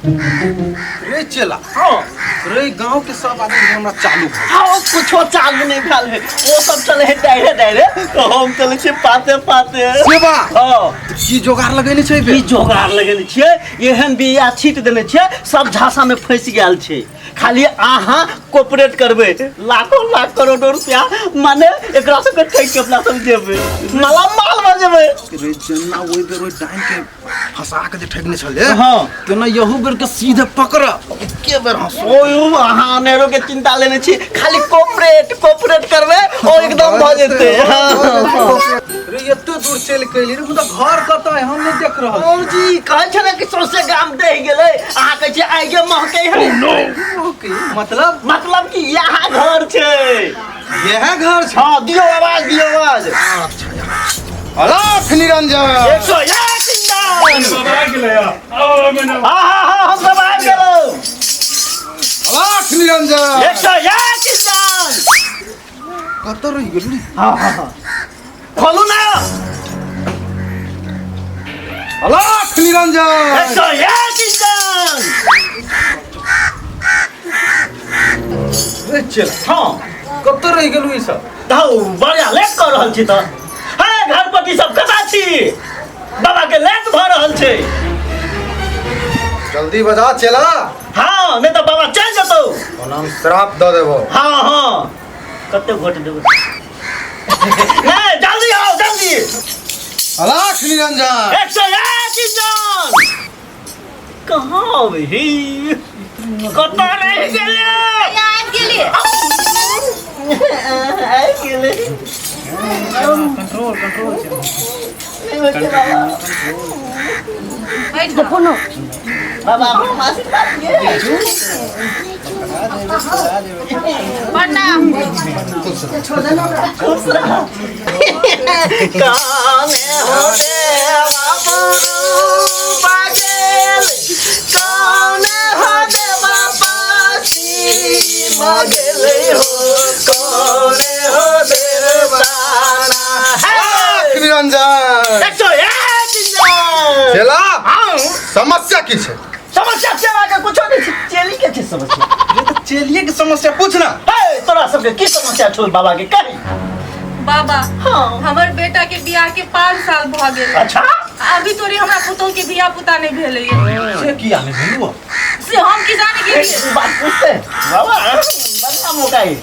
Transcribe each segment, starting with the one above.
रे चेला। हाँ। रे गांव के सब आदमी हमरा चालू भऽ गेल। हाँ, कुछो चालू नहीं भेल है, वो सब चले है डायरे डायरे, तो हम चले छियै पाते पाते। सेवा। हाँ। की जोगार लगेने छै बे? की जोगार लगेने छियै? एहन बिया छीट देने छियै, सब झांसा में फंसि गेल छै। खाली अहाँ कोऑपरेट करबै, लाखों लाख करोड़ों रुपया माने एकरा सबके ठकि के अपना सब जेबै, माला माल भऽ जेबै। रे जेना ओहि बेर ओहि डाइन के फंसा के जे ठकने छलै। हाँ। तेना यहू बेर के सीधे पकड़ एके बेर हंसो। ओयो अहाँ अनेरो के चिंता लेने छी, खाली कोऑपरेट कोऑपरेट करबै ओ एकदम भऽ जेतै। हाँ। रे एते दूर चलि के एली रे, मुदा घर कतऽ है हम नहि देख रहल छी। और जी कहै छै ने कि सौंसे गाम दहि गेलै, अहाँ कहै छियै आइगे महकै है। ओके, मतलब? मतलब कि इएह घर छै। इएह घर छै। हाँ, दियौ आवाज, दियौ आवाज। अलाख निरंजन। 101 इंजन। हाँ हाँ हाँ, हम सब आबि गेलहुँ। अलाख निरंजन। 101 इंजन। कतऽ रहि गेलु रे? हाँ हाँ हाँ, खोलू ना। अलाख निरंजन। 101 इंजन। रे चल। हाँ। कतऽ रहि गेलु ई सब? तऽ बढ़िया लेट कऽ रहल छी तऽ। हे घरपति सब कतऽ छी? बाबा के लेट भऽ रहल छै। जल्दी बजा चेला। हाँ, नहीं तऽ बाबा चलि जेतौ। ओना हम श्राप दऽ देबो। हाँ हाँ, कते घोट देबो? नहीं, जल्दी आओ जल्दी। अलाख निरंजन। 101 इंजन। कहाँ अबै ही? कतऽ रहि गेलै? आबि गेलियै। आबि गेलै। Control control. बैठ। बाबा हम आशीर्वाद दिए। प्रणाम। खुश रह। काने हो देवा पुरु बागेल, काने हो देवा पासी मगेले हो, काने हो देवताना। अलाख निरंजन। 101 इंजन। चेला। हाँ। समस्या की छै? समस्या चेला के कुछो नहीं छै, चेली के छै समस्या। ये तऽ चेलिए के समस्या पूछ ना। हे तोरा सबके की समस्या छौ बाबा के कही? बाबा। हाँ। हमर बेटा के बियाह के 5 साल भऽ गेल। अच्छा। अभी तोरी हमरा पुतोह के धिया पुता नहीं भेलै। से किया नहि भेलौ? से हम की जाने गेलियै। बात पूछते बाबा, बढ़िया मौका है।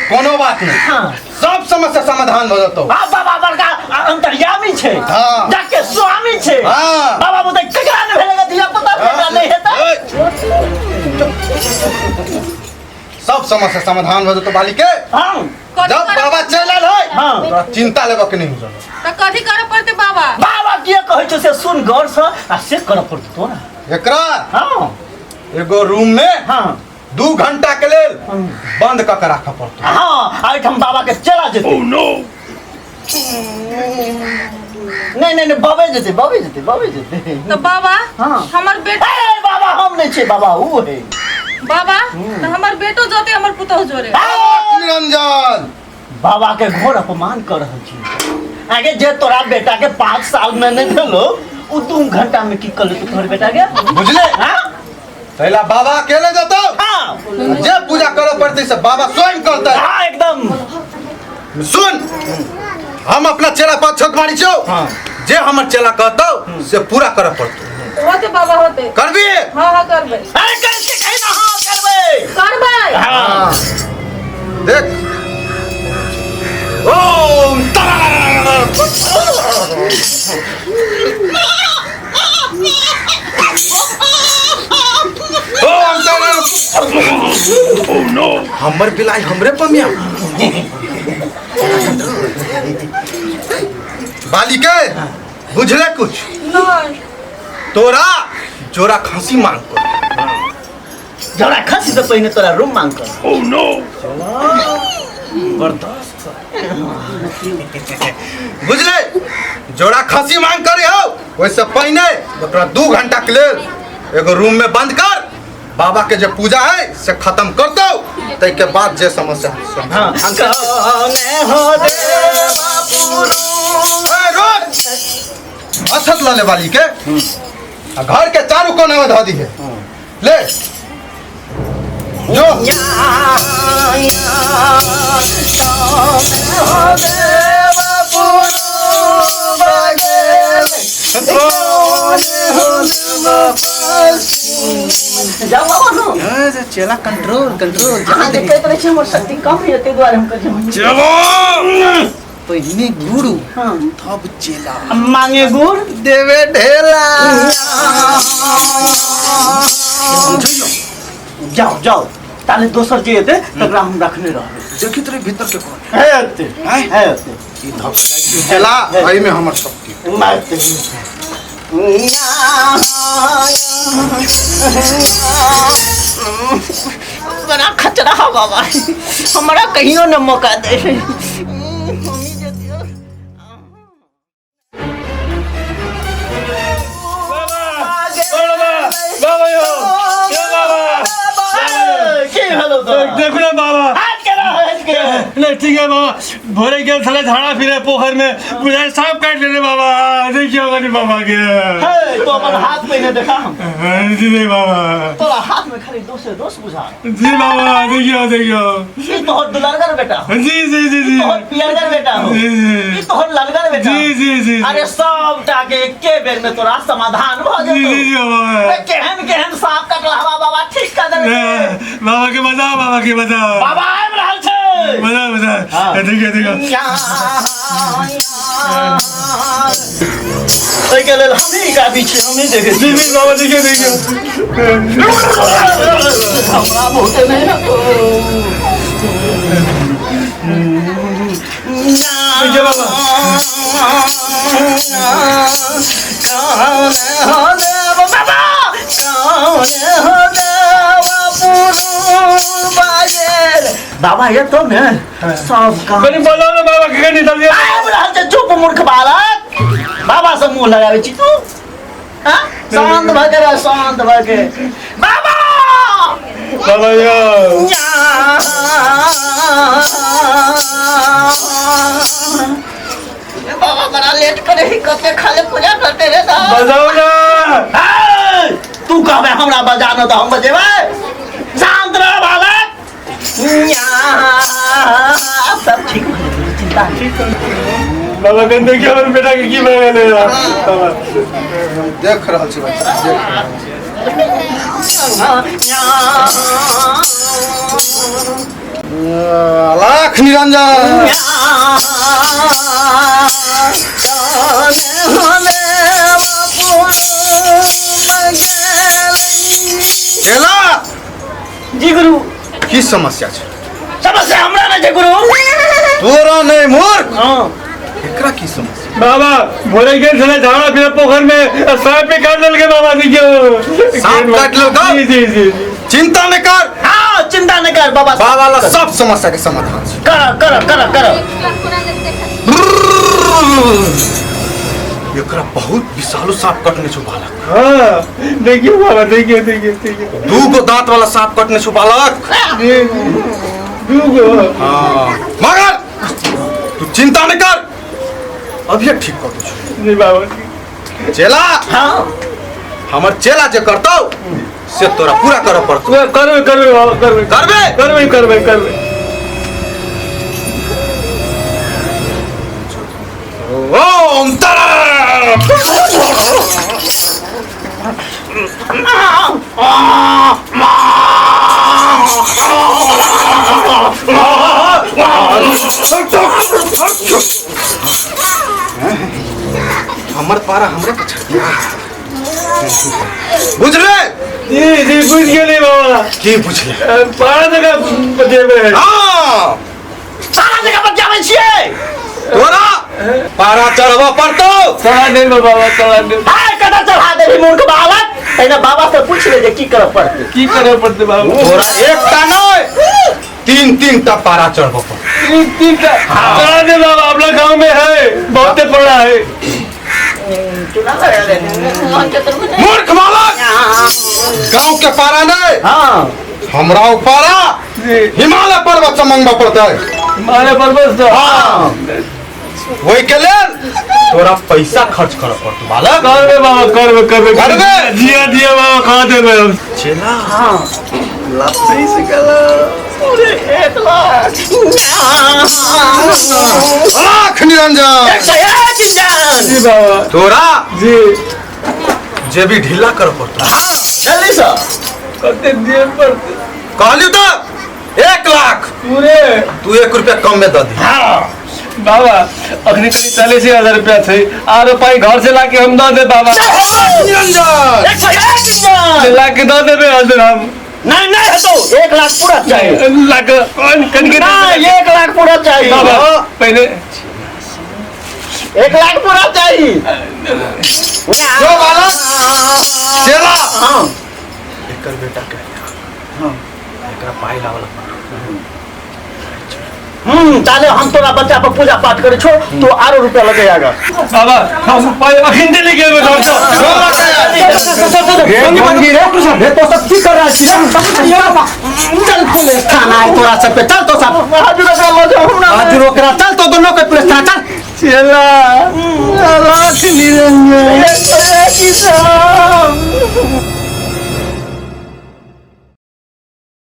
कोनो बात नहीं। हाँ। सब समस्या समाधान भऽ जेतौ। हाँ बाबा, बड़का अंतर्यामी छै। हाँ। जाके स्वामी छै। हाँ। बाबा बोलते ककरा नहि भेलै धिया पुता, बेटा नहीं हेतै। सब समस्या समाधान भऽ जेतौ बाली के। हाँ। कथी जब करऽ बाबा चलि आयल है। हाँ। तोरा चिंता लेबऽ के नहीं हो। तऽ कथी करऽ पड़तै बाबा? बाबा किए कहै छौ से सुन गौर से, आ से करऽ पड़तौ तोरा। एकरा हाँ। एगो रूम में हाँ 2 घंटा के लेल बंद कऽ के राखऽ पड़तौ। हाँ, एहिठाम बाबा के चला जेतै। नहीं नहीं नहीं, बाबे जेतै, बाबे जेतै, बाबे जेतै। तऽ बाबा। हाँ। हमर बेटा। ए बाबा हम नहीं छियै, बाबा ऊ है। बाबा तऽ हमर बेटो जोते हमर पुतोह जोरे। निरंजन। बाबा के घोर अपमान कर रहल छी। आगे जे तोरा बेटा के 5 साल में नहीं भेलो, उ 2 घंटा में की कर लेतौ तोहर बेटा के? बुझले? हाँ? पहला बाबा अकेले जतौ। हाँ। जे पूजा करऽ पड़तै से बाबा स्वयं करतै। हाँ एकदम। सुन, हम अपना चेला पर छक मारी छौ। हाँ। जे हमर चेला कहतौ से पूरा करऽ पड़तौ। होते बाबा होते। करबी? हाँ हाँ करबै। अरे कैसे कही ना, हाँ करबै। करबै। हाँ। देख। ओम ओम। हमर बिलाई हमरे पमिया बाली के बुझले कुछ? नहीं। तोरा जोरा खांसी मांग कर। जोरा खांसी से पहिने तोरा रूम मांग कर। Oh no. बर्दाश्त बुझले? जोड़ा खांसी मांग करे हो ओहिसे पहिने ओकरा 2 घंटा के लेल एगो रूम में बंद कर, बाबा के जे पूजा है से खत्म कर दो, तै के बाद जे समस्या है, से हाँ। कौने हो देवा पुरु। ए, रोक। अछत ल ले बाली के आ घर के चारू कोना में धऽ दी है। ले जो। जाओ बाबा नु। चेला कंट्रोल कंट्रोल। अहाँ जे कहैत रहै छी हमर शक्ति कम होइए, ताहि दुआरे हम कहै छी। चलो, पहिने गुरु हाँ। तब चेला। मांगे गुड़ देवे ढेला। जाओ जाओ, ताले दोसर जे एतै तकरा हम रखने रहबै। देखित रही भीतर के कौन हेतै। आँय? हेतै। ई धक चेला, एहिमे हमर शक्ति मारते। बड़ा खचरा है बाबा, हमरा कहियो न मौका दे। बाबा यो, यो बाबा। की भेलो तोरा? देखू ना बाबा। हाथ के रह, हाथ के। नहीं ठीक है बाबा, भोरे गेल छलै झाड़ा फिरे पोखर में, बुझाइ साँप काटि लेने बाबा। देखियो कनि बाबा के। हे, तो अपन हाथ पहिने देखा हम। जी नहीं बाबा। तोरा हाथ में खाली दोषे दोष बुझा। जी बाबा, देखियो देखियो। ई तोहर दुलरगर बेटा हो। जी जी जी जी। तोहर पियरगर बेटा हो। जी जी। ई तोहर ललगर बेटा हो। जी जी जी। अरे सबटा के एके बेर में तोरा समाधान भ जी जेतौ। जी जी बाबा। ए, केहन केहन सांप कटलहवा बाबा ठीक कर देलकै। ए, बाबा के बजाओ, बाबा के बजाओ। बाबा आबि रहल छै। बजाओ बजाओ। हाँ। ठीक है ठीक है। ओहिके लेल हमही गाबी छी, हमही देखै छी। जी जी बाबा, देखियो देखियो। हमरा बहुते नहीं ना। देखियो बाबा। कौन हो देव बाबा, कौन हो देव पुरुष बाजेर बाबा, ये तो ने सब काम। कनि बोलाउ ने बाबा के, कनि जल्दी। आबि रहल छै। चुप मूर्ख बालक, बाबा से मुंह लगाबै छी तू? हाँ? शांत भऽ के रह, शांत भऽ के। बाबा। बाबा यो। बाबा बड़ा लेट करे ही, कते खाले पूजा करते रे दा। बजाउ ने। ए, तू कहबे हमरा बजानो तऽ हम बजेबै? शांत रह बालक। सब ठीक भऽ जेतै, चिंता नहि। बाबा कनि देखियो हमर बेटा के की भऽ गेलै बाबा। देख रहल छी बच्चा, देख रहल छी। लाख निरंजन। चेला। जी गुरु। की समस्या छै? समस्या हमरा नहि छै गुरु। तोरा नहि मूर्ख। हाँ। एकरा की समस्या? बाबा, भोरे गेल छलै झाड़ा फिरे पोखर में, आ साँप पे काटि देलकै बाबा, देखियो। साँप काटि लेलकौ? जी जी जी जी। चिंता नहि कर। हाँ, चिंता नहीं कर बाबा। बाबा ला सब समस्या के समाधान छै। कर कर कर कर। एकरा बहुत विशालो सांप कटने छौ बालक। हाँ, देखियो बाबा, देखियो देखियो देखियो। दू गो दांत वाला सांप कटने छौ बालक। जी जी, दू गो। हाँ, मगर तू चिंता नहीं कर, अभी ठीक कर दे छौ। जी बाबा। चेला। हाँ। हमर चेला जे करतौ से तोरा पूरा करऽ पड़तौ। करबै करबै बाबा, करबै। करबै? करबै करबै करबै। ओम तारा। हमर पारा हमरे पर चढ़ गया, बुझले? जी जी, बुझि गेली बाबा। की बुझले? पारा जगह बजेबै। हाँ। सारा जगह बजाबै छियै। तोरा पारा चढ़बऽ पड़तौ। चढ़ा देब बाबा, चढ़ा देब। हाय, कतऽ चढ़ा देबही मूर्ख बालक? पहिने बाबा से पूछ ले जे की करऽ पड़तै। की करऽ पड़तै बाबा? तोरा एकटा नहि, तीन तीन टा पारा चढ़बऽ पड़तौ। तीन तीन टा चढ़ा दे बाबा, अपना गाँव में है बहुते पड़ा है। मूर्ख बालक, गांव के पारा नहीं, हाँ, हमरा उ पारा जी हिमालय पर्वत से मंगबऽ पड़तै। मारे पर्वत से? हाँ। ओहि के लेल तोरा पैसा खर्च करऽ पड़तौ बालक। करबे बाबा, करबे करबे। करबे? दिया दिया बाबा, कह देबे हम। चेला पूरे 1 लाख। लाख निरंजन। 101 इंजन। जी बाबा। तोरा जी। जेबी ढीला करऽ पड़तौ। जल्दी से। कते दिए पड़ते? कहलियौ तऽ 1 लाख। पूरे। तू 1 रुपया कम में दऽ दी। हाँ बाबा, अखनी कनी 40,000 रुपया छै, आरो पाई घर से लाके हम दऽ दे बाबा। निरंजन। 101 इंजन। लाके दऽ देबे हजुर हम। नहीं नहीं हेतौ, 1 लाख पूरा चाहिए। लाके कौन कन के? नहीं, 1 लाख पूरा चाहिए। बाबा, पहले 1 लाख पूरा चाहिए। जो बालक, चेला। हाँ। एकर बेटा के, एकरा पाई लावला। ताले हम तोरा बच्चा पर पूजा पाठ करे छो तो आरो रुपया लगेगा। बाबा, हम पाई अखन दे लेके एबै घर से। रे, तो सब की कर रहल छी? चल पुलिस थाना है तोरा सब पे, चल तो सब। हजूर, ओकरा लऽ जाउ हमरा। हजूर, ओकरा चल तो दोनों के पुलिस थाना चल। चेला, लाख निरंजन। 101 इंजन।